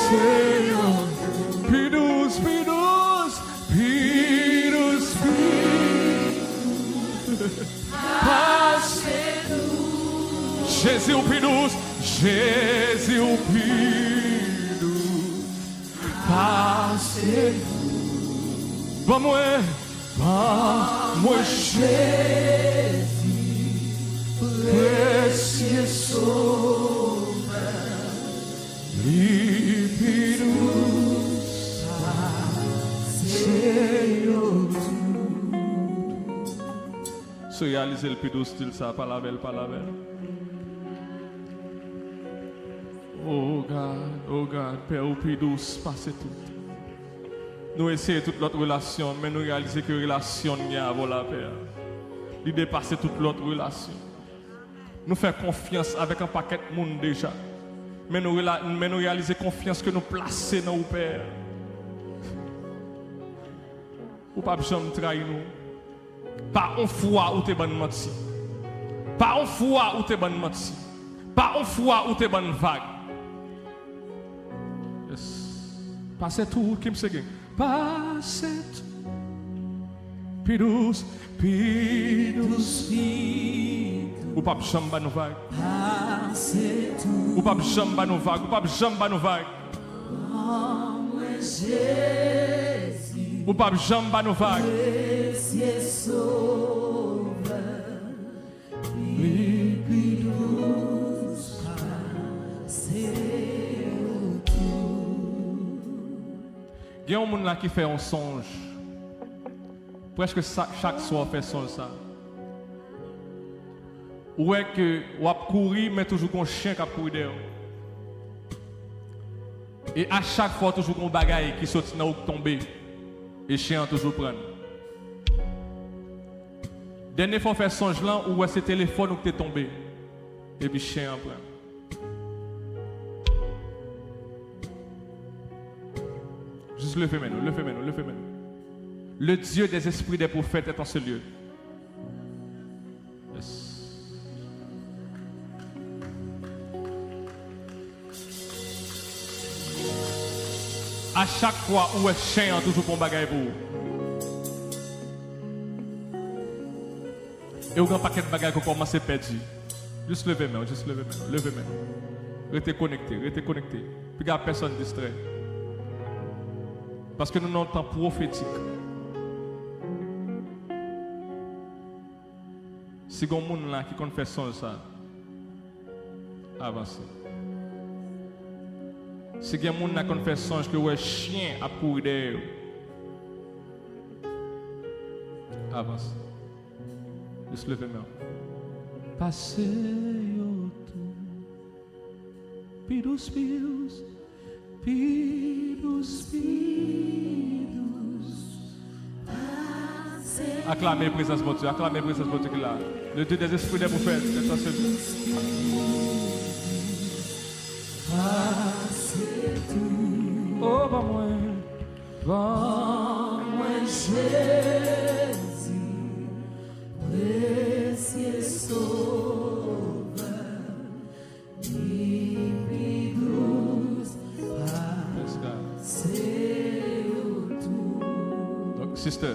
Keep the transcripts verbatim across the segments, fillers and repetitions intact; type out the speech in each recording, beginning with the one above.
Pi dous, pi dous, pi dous, pi dous. Pase dous. Jezi ou pi dous, Jezi ou pi dous. Pase dous. Ban mwen, ban mwen Jezi, presye Sovè. Li pi dous pase yo tout. Si w reyalize l pi dous, di l sa, pale avè l, pale avè l. Oh God, oh God, Pè ou pi dous pase tout. Nou eseye tout lòt relasyon, men nou reyalize ke relasyon n gen avè w la, Pè a, li depase tout lòt relasyon. Nou fè konfyans avèk yon pakèt moun deja. Men nou, rela- men nou reyalize konfyans ke nou plase nan ou, Pè. Ou p ap janm trayi nou. Pa yon fwa ou te ban n manti. Pa yon fwa ou te ban n manti. Pa yon fwa ou te ban n vag. Yes. Pase tou, Kim Seguin. Pase tou. Pi dous, pi dous, pi dous. Ou p ap janm ba nou vag. Pase tou. Ou p ap janm ba nou vag. Ou p ap janm ba nou vag. Ban mwen Jezi. Ou p ap janm ba nou vag. Presye Sovè. Li pi dous pase yo tout. Gen yon moun la ki fè yon sonj. Prèske sa- chak swa w fè sonj sa. Ou wè ke w ap kouri, men toujou gon chen k ap kouri dèyè w. E a chak fwa, toujou gon bagay ki soti nan ou k tonbe. E chen an toujou pran l. Dènye fwa w fè sonj lan, ou wè se telefòn ou k te tonbe. Epi chen an pran l. Jis leve men nou, leve men nou, leve men nou. Le Dieu des esprits des prophètes est en ce lieu. Yes. A chak fwa ou wè chen an toujou pran bagay pou ou. E ou gen pakèt bagay ke w kòmanse pèdi. Jis leve men w, jis leve men w, leve men w. Rete konekte, rete konekte. Piga pèsonn distrè. Paske nou nan yon tan pwofetik. Si gen moun la ki konn fè sonj sa, avanse. Si gen moun la konn fè sonj ke wè chen ap kouri dèyè yo, avanse. Jis leve men w. Pase yo tou. Pi dous, pi dous, pi dous, pi dous. Aklame prezans Bondye, aklame prezans Bondye ki la. Le Dieu des esprits des prophètes, est en ce lieu. Oh, ban mwen, ban mwen Jezi, presye Sovè. Yes, God. Donk, sister,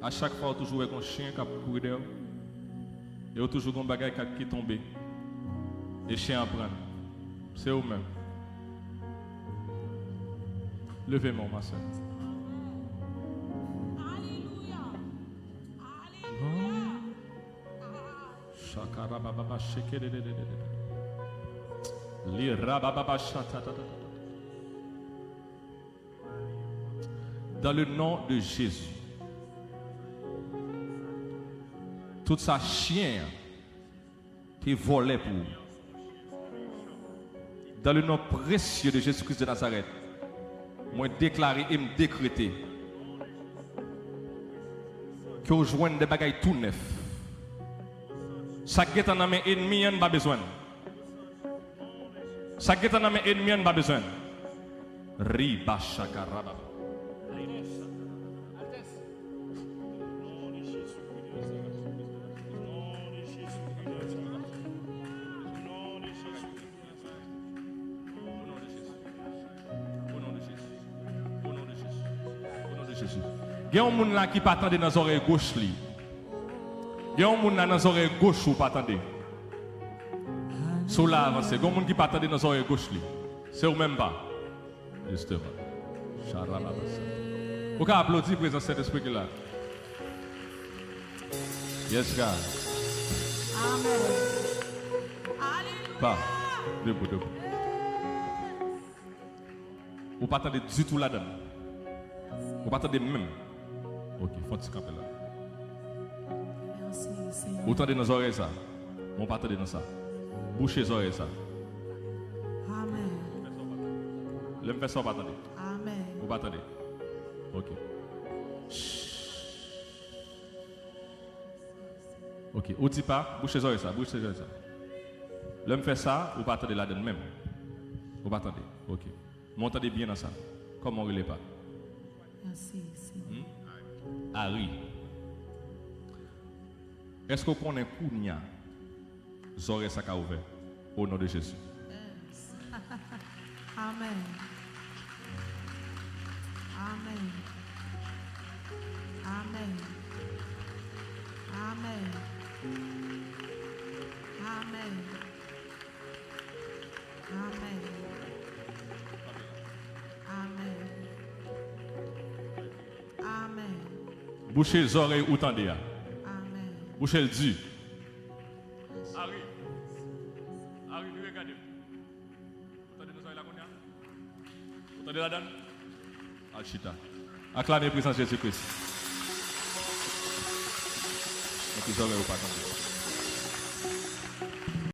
a chak fwa ou toujou wè gon chen k ap kouri dèyè w, e ou toujou gon bagay k ap ki tonbe, e chen an pran l. Se ou menm. Leve men w, ma sè. Shakarababa shekedededede. Lirababa shatatata. Dans le nom de Jésus, tout sa chen an te vòlè pou ou. Dans le nom précieux de Jésus-Christ de Nazareth, mwen deklare e m dekrete ke w jwenn de bagay tou nèf. Sa k gentan nan men enmi an, n pa bezwen l. Sa k gentan nan men enmi an, n pa bezwen l. Riba shakaraba. Gen yon moun la ki pa tande nan zòrèy goch li. Gen yon moun la nan zòrèy goch ou pa tande. Si w la avanse, gen yon moun ki pa tande nan zòrèy goch li. Se ou menm pa. Jisteman. Charababasa. Ou ka aplodi prezans Sentespri ki la. Yes, God. Amen. Pa. Debout, debout. Ou pa tande ditou ladan. Ou pa tande menm. Ok, fè yon ti kanpe la. Merci, Seigneur. Ou tande nan zòrèy sa. Men ou pa tande nan sa. Bouche zòrèy sa. Amen. Lè m fè sa, ou pa tande. Amen. Ou pa tande. Ok. Ok, ou di pa, bouche zòrèy sa, bouche zòrèy sa. Lè m fè sa, ou pa tande ladan menm. Ou pa tande. Ok. Men ou tande byen nan sa. Kòman ou rele pa? Merci, Seigneur. Hmm? Ari. Èske ou konnen kounya zòrèy sa ka ouvè? O non de Jezi. Yes. Amen. Amen. Amen. Amen. Amen. Amen. Amen. Amen. Bouche zòrèy ou tande a. Amen. Bouche l di. Ari. Ari, vire gade. Ou tande nan zòrèy la kounye a? Ou tande ladan? Al chita. Aklame prezans Jezi Kris. Epi zòrèy ou pa tande.